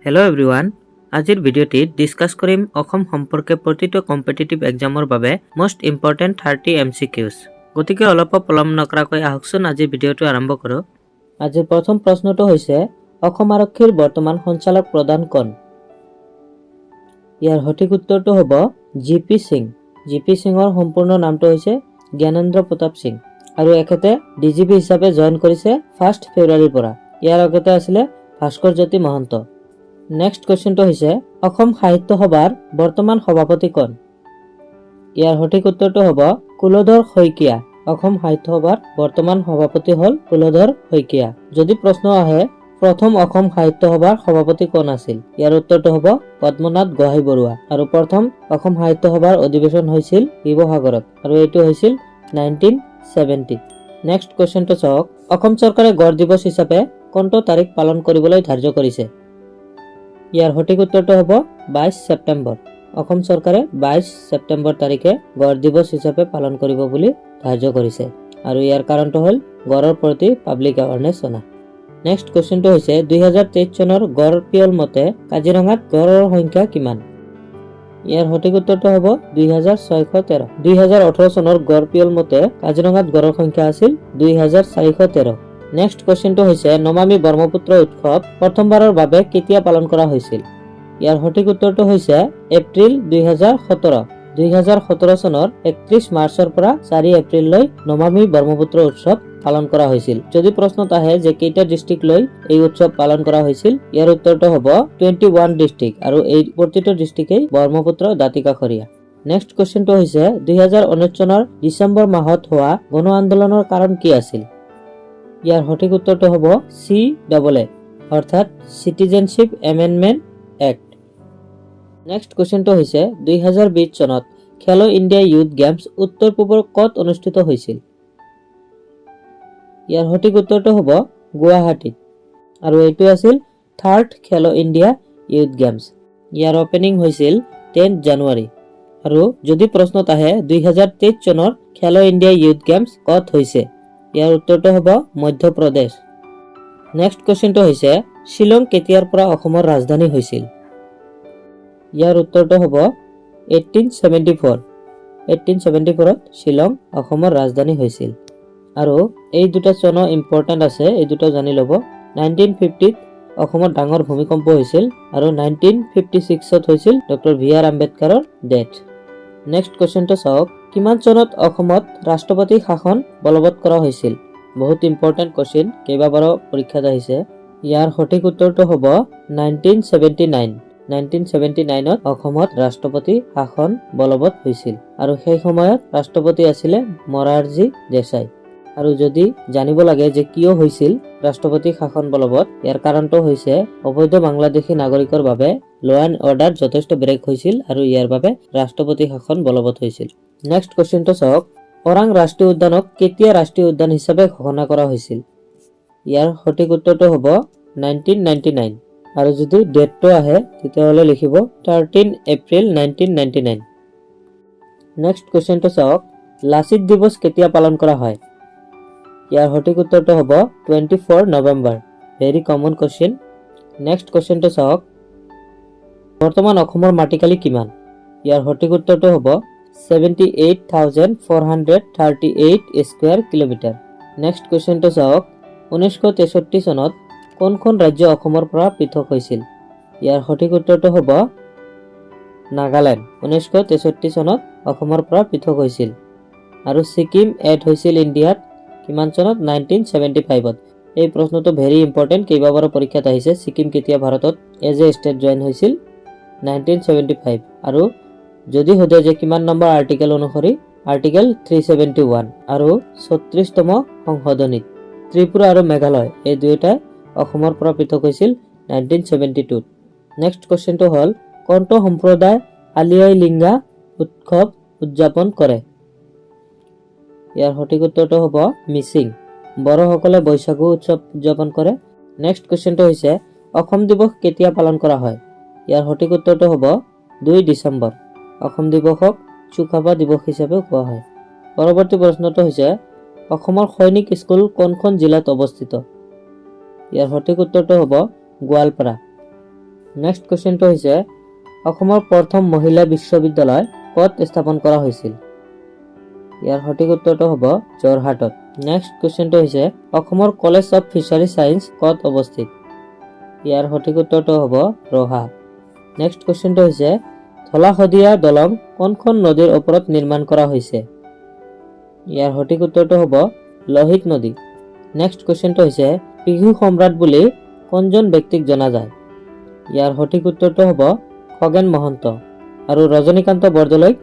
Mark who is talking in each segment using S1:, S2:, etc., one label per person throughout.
S1: Hello' everyone, আজিৰ ভিডিঅ'টিত discuss কৰিম অসম সম্পৰ্কে প্ৰতিটো কম্পিটিটিভ এক্সামৰ বাবে মষ্ট ইম্পৰ্টেণ্ট 30 এমচিকিউজ। গতিকে অলপো পলম নকৰাকৈ আহকচোন, আজিৰ ভিডিঅ'টো আৰম্ভ কৰোঁ। আজিৰ প্ৰথম প্ৰশ্নটো হৈছে, অসম আৰক্ষীৰ বৰ্তমান সঞ্চালক প্ৰধান কোন? ইয়াৰ সঠিক উত্তৰটো হ'ব G P Singh. G P সিঙৰ সম্পূৰ্ণ নামটো হৈছে জ্ঞানেন্দ্ৰ প্ৰতাপ সিং আৰু এখেতে ডিজিপি হিচাপে জইন কৰিছে 1 ফেব্ৰুৱাৰীৰ পৰা। ইয়াৰ আগতে আছিলে ভাস্কৰ জ্যোতি মহন্ত। নেক্সট কুৱেশ্যনটো হৈছে, অসম সাহিত্য সভাৰ বৰ্তমান সভাপতি কোন? ইয়াৰ সঠিক উত্তৰটো হ'ব কুলধৰ শইকীয়া। অসম সাহিত্য সভাৰ বৰ্তমান সভাপতি হ'ল কুলধৰ শইকীয়া। যদি প্ৰশ্ন আহে, প্ৰথম অসম সাহিত্য সভাৰ সভাপতি কোন আছিল? ইয়াৰ উত্তৰটো হ'ব পদ্মনাথ গোহাঁই বৰুৱা। আৰু প্ৰথম অসম সাহিত্য সভাৰ অধিৱেশন হৈছিল শিৱসাগৰত আৰু এইটো হৈছিল 1970। নেক্সট কুৱেশ্যনটো চাওক, অসম চৰকাৰে গড় দিৱস হিচাপে কোনটো তাৰিখ পালন কৰিবলৈ ধাৰ্য কৰিছে? ইয়াৰ সঠিক উত্তৰটো হ'ব 22 ছেপ্টেম্বৰ। অসম চৰকাৰে 22 ছেপ্টেম্বৰ তাৰিখে গড় দিৱস হিচাপে পালন কৰিব বুলি ধাৰ্য কৰিছে আৰু ইয়াৰ কাৰণটো হ'ল গড়ৰ প্ৰতি পাব্লিক এৱাৰনেছ অনা। নেক্সট কুৱেশ্যনটো হৈছে, 2023 চনৰ গড় পিয়ল মতে কাজিৰঙাত গড়ৰ সংখ্যা কিমান? ইয়াৰ সঠিক উত্তৰটো হ'ব 2613। 2018 চনৰ গড় পিয়ল মতে কাজিৰঙাত গড়ৰ সংখ্যা আছিল 2413। নেক্সট কুৱেশ্যনটো হৈছে, নমামী ব্ৰহ্মপুত্ৰ উৎসৱ প্ৰথমবাৰৰ বাবে কেতিয়া পালন কৰা হৈছিল? ইয়াৰ সঠিক উত্তৰটো হৈছে এপ্ৰিল 2017। 2017 চনৰ 31 মাৰ্চৰ পৰা 4 এপ্ৰিললৈ নমামী ব্ৰহ্মপুত্ৰ উৎসৱ পালন কৰা হৈছিল। যদি প্ৰশ্নত আহে যে কেইটা ডিষ্ট্ৰিক্ট লৈ এই উৎসৱ পালন কৰা হৈছিল, ইয়াৰ উত্তৰটো হ'ব 21 ডিষ্ট্ৰিক্ট আৰু এই প্ৰতিটো ডিষ্ট্ৰিক্টেই ব্ৰহ্মপুত্ৰ দাঁতিকাষৰীয়া। নেক্সট কুৱেশ্যনটো হৈছে, 2019 চনৰ ডিচেম্বৰ মাহত হোৱা গণ আন্দোলনৰ কাৰণ কি আছিল? ইয়াৰ সঠিক উত্তৰটো হ'ব চি ডবল এ, অৰ্থাৎ চিটিজেনশ্বিপ এমেণ্ডমেণ্ট এক্ট। নেক্সট কুৱেশ্যনটো হৈছে, 2020 চনত খেলো ইণ্ডিয়া ইউথ গেমছ উত্তৰ পূবৰ ক'ত অনুষ্ঠিত হৈছিল? ইয়াৰ সঠিক উত্তৰটো হ'ব গুৱাহাটীত আৰু এইটো আছিল থাৰ্ড খেলো ইণ্ডিয়া ইউথ গেমছ। ইয়াৰ অপেনিং হৈছিল 10 জানুৱাৰী। আৰু যদি প্ৰশ্নত আহে, 2023 চনৰ খেলো ইণ্ডিয়া ইউথ গেমছ ক'ত হৈছে? ইয়াৰ উত্তৰটো হ'ব মধ্যপ্ৰদেশ। নেক্সট কুৱেশ্যনটো হৈছে, শ্বিলং কেতিয়াৰ পৰা অসমৰ ৰাজধানী হৈছিল? ইয়াৰ উত্তৰটো হ'ব 1874। 1874ত শ্বিলং অসমৰ ৰাজধানী হৈছিল। আৰু এই দুটা চনো ইম্পৰ্টেণ্ট আছে, এই দুটা জানি ল'ব। 1950ত অসমত ডাঙৰ ভূমিকম্প হৈছিল আৰু 1956ত হৈছিল ডক্টৰ বি আৰ আম্বেদকাৰৰ ডেথ। নেক্সট কুৱেশ্যনটো চাওক, কিমান চনত অসমত ৰাষ্ট্ৰপতি শাসন বলবৎ কৰা হৈছিল? বহুত ইম্পৰ্টেণ্ট কুৱেশ্যন, কেইবাবাৰো পৰীক্ষাত আহিছে। ইয়াৰ সঠিক উত্তৰটো হ'ব 1979। 1979ত অসমত ৰাষ্ট্ৰপতি শাসন বলবৎ হৈছিল আৰু সেই সময়ত ৰাষ্ট্ৰপতি আছিলে মোৰাৰজী দেশাই। আৰু যদি জানিব লাগে যে কিয় হৈছিল ৰাষ্ট্ৰপতি শাসন বলবৎ, ইয়াৰ কাৰণটো হৈছে অবৈধ বাংলাদেশী নাগৰিকৰ বাবে ল এণ্ড অৰ্ডাৰ যথেষ্ট ব্ৰেক হৈছিল আৰু ইয়াৰ বাবে ৰাষ্ট্ৰপতি শাসন বলবৎ হৈছিল। নেক্সট কুৱেশ্যনটো চাওক, ওৰাং ৰাষ্ট্ৰীয় উদ্যানক কেতিয়া ৰাষ্ট্ৰীয় উদ্যান হিচাপে ঘোষণা কৰা হৈছিল? ইয়াৰ সঠিক উত্তৰটো হ'ব 1999। আৰু যদি ডেটটো আহে, তেতিয়াহ'লে লিখিব 13 April 1999। Next কুৱেশ্যনটো চাওক, লাচিত দিৱস কেতিয়া পালন কৰা হয়? ইয়াৰ সঠিক উত্তৰটো হ'ব 24 November. Very common question. Next কুৱেশ্যনটো চাওক, বৰ্তমান অসমৰ মাটিকালি কিমান? ইয়াৰ সঠিক উত্তৰটো হ'ব 78,438 square kilometre. Next কুৱেশ্যনটো চাওক, 1963 চনত কোনখন ৰাজ্য অসমৰ পৰা পৃথক হৈছিল? ইয়াৰ সঠিক উত্তৰটো হ'ব নাগালেণ্ড। 1963 চনত অসমৰ পৰা পৃথক হৈছিল। আৰু ছিকিম এড হৈছিল ইণ্ডিয়াত কিমান চনত? 1975ত। এই প্ৰশ্নটো ভেৰি ইম্পৰ্টেণ্ট, কেইবাবাৰো পৰীক্ষাত আহিছে। ছিকিম কেতিয়া ভাৰতত এজ এ ষ্টেট জইন হৈছিল? 1975। আৰু যদি সোধে যে কিমান নম্বৰ আৰ্টিকেল অনুসৰি, আৰ্টিকেল 371 আৰু 36তম সংশোধনীত। ত্ৰিপুৰা আৰু মেঘালয়, এই দুয়োটাই অসমৰ পৰা পৃথক হৈছিল 1972ত। নেক্সট কুৱেশ্যনটো হ'ল, কোনটো সম্প্ৰদায় আলি আই লিংগা উৎসৱ উদযাপন কৰে? ইয়াৰ সঠিক উত্তৰটো হ'ব মিচিং। বড়োসকলে বৈশাগু উৎসৱ উদযাপন কৰে। নেক্সট কুৱেশ্যনটো হৈছে, অসম দিৱস কেতিয়া পালন কৰা হয়? ইয়াৰ সঠিক উত্তৰটো হ'ব 2 ডিচেম্বৰ। অসম দিৱসক চুকাফা দিৱস হিচাপেও কোৱা হয়। পৰৱৰ্তী প্ৰশ্নটো হৈছে, অসমৰ সৈনিক স্কুল কোনখন জিলাত অৱস্থিত? ইয়াৰ সঠিক উত্তৰটো হ'ব গোৱালপাৰা। নেক্সট কুৱেশ্যনটো হৈছে, অসমৰ প্ৰথম মহিলা বিশ্ববিদ্যালয় ক'ত স্থাপন কৰা হৈছিল? ইয়াৰ সঠিক উত্তৰটো হ'ব যোৰহাটত। নেক্সট কুৱেশ্যনটো হৈছে, অসমৰ কলেজ অফ ফিচাৰী চায়েন্স ক'ত অৱস্থিত? ইয়াৰ সঠিক উত্তৰটো হ'ব ৰহা। নেক্সট কুৱেশ্যনটো হৈছে, ধলা শদিয়া দলং কোনখন নদীৰ ওপৰত নিৰ্মাণ কৰা হৈছে? ইয়াৰ সঠিক উত্তৰটো হ'ব লোহিত নদী। নেক্সট কুৱেশ্যনটো হৈছে, বিহু সম্ৰাট বুলি কোনজন ব্যক্তিক জনা যায়? ইয়াৰ সঠিক উত্তৰটো হ'ব খগেন মহন্ত। আৰু ৰজনীকান্ত বৰদলৈক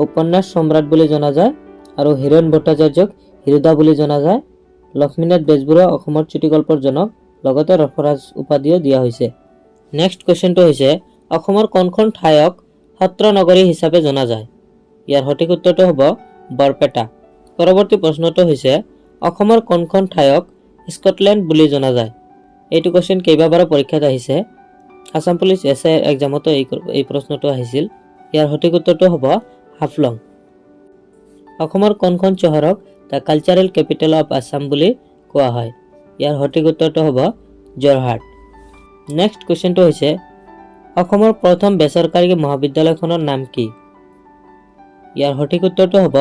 S1: উপন্যাস সম্ৰাট বুলি জনা যায় আৰু হীৰেণ ভট্টাচাৰ্যক হীৰুদা বুলি জনা যায়। লক্ষ্মীনাথ বেজবৰুৱা অসমৰ চুটিগল্পৰ জনক, লগতে ৰসৰাজ উপাধিও দিয়া হৈছে। নেক্সট কুৱেশ্যনটো হৈছে, অসমৰ কোনখন ঠাইক সত্ৰ নগৰী হিচাপে জনা যায়? ইয়াৰ সঠিক উত্তৰটো হ'ব বৰপেটা। পৰৱৰ্তী প্ৰশ্নটো হৈছে, অসমৰ কোনখন ঠাইক স্কটলেণ্ড বুলি জনা যায়? এইটো কুৱেশ্যন কেইবাবাৰো পৰীক্ষাত আহিছে। আছাম পুলিচ এছ I এক্সামতো এই প্ৰশ্নটো আহিছিল। ইয়াৰ সঠিক উত্তৰটো হ'ব হাফলং। অসমৰ কোনখন চহৰক "the cultural capital of Assam" বুলি কোৱা হয়? ইয়াৰ সঠিক উত্তৰটো হ'ব যোৰহাট। নেক্সট কুৱেশ্যনটো হৈছে, অসমৰ প্ৰথম বেচৰকাৰী মহাবিদ্যালয়খনৰ নাম কি? ইয়াৰ সঠিক উত্তৰটো হ'ব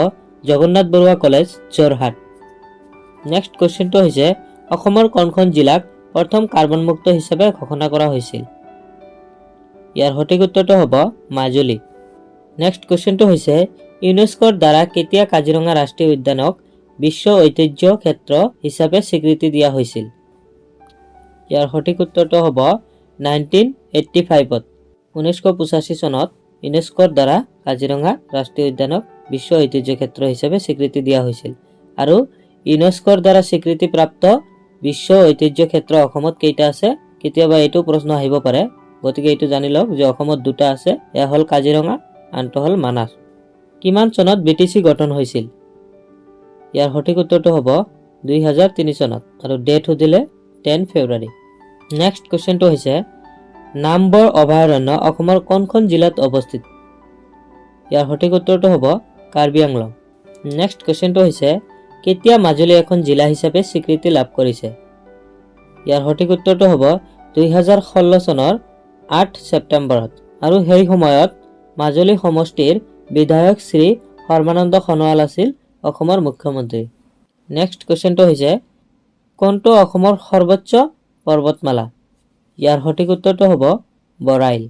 S1: জগন্নাথ বৰুৱা কলেজ, যোৰহাট। নেক্সট কুৱেশ্যনটো হৈছে, অসমৰ কোনখন জিলাক প্ৰথম কাৰ্বনমুক্ত হিচাপে ঘোষণা কৰা হৈছিল? ইয়াৰ সঠিক উত্তৰটো হ'ব মাজুলী। নেক্সট কুৱেশ্যনটো হৈছে, ইউনেস্কোৰ দ্বাৰা কেতিয়া কাজিৰঙা ৰাষ্ট্ৰীয় উদ্যানক বিশ্ব ঐতিহ্য ক্ষেত্ৰ হিচাপে স্বীকৃতি দিয়া হৈছিল? ইয়াৰ সঠিক উত্তৰটো হ'ব 1985ত। 1985 চনত ইউনেস্কোৰ দ্বাৰা কাজিৰঙা ৰাষ্ট্ৰীয় উদ্যানক বিশ্ব ঐতিহ্য ক্ষেত্ৰ হিচাপে স্বীকৃতি দিয়া হৈছিল। আৰু ইউনেস্কোৰ দ্বাৰা স্বীকৃতিপ্ৰাপ্ত বিশ্ব ঐতিহ্য ক্ষেত্ৰ অসমত কেইটা আছে, কেতিয়াবা এইটো প্ৰশ্ন আহিব পাৰে। গতিকে এইটো জানি লওক যে অসমত দুটা আছে, এয়া হ'ল কাজিৰঙা, আনটো হ'ল মানাস। কিমান চনত বিটিচি গঠন হৈছিল? ইয়াৰ সঠিক উত্তৰটো হ'ব 2003 চনত আৰু ডেট সুধিলে 10 ফেব্ৰুৱাৰী। নেক্সট কুৱেশ্যনটো হৈছে, নামবৰ অভয়াৰণ্য অসমৰ কোনখন জিলাত অৱস্থিত? ইয়াৰ সঠিক উত্তৰটো হ'ব কাৰ্বি আংলং। নেক্সট কুৱেশ্যনটো হৈছে, কেতিয়া মাজুলী এখন জিলা হিচাপে স্বীকৃতি লাভ কৰিছে? ইয়াৰ সঠিক উত্তৰটো হ'ব 2016 চনৰ 8 ছেপ্টেম্বৰত আৰু সেই সময়ত মাজুলী সমষ্টিৰ বিধায়ক শ্ৰী সৰ্বানন্দ সোণোৱাল আছিল অসমৰ মুখ্যমন্ত্ৰী। নেক্সট কুৱেশ্যনটো হৈছে, কোনটো অসমৰ সৰ্বোচ্চ পৰ্বতমালা? ইয়াৰ সঠিক উত্তৰটো হ'ব বৰাইল।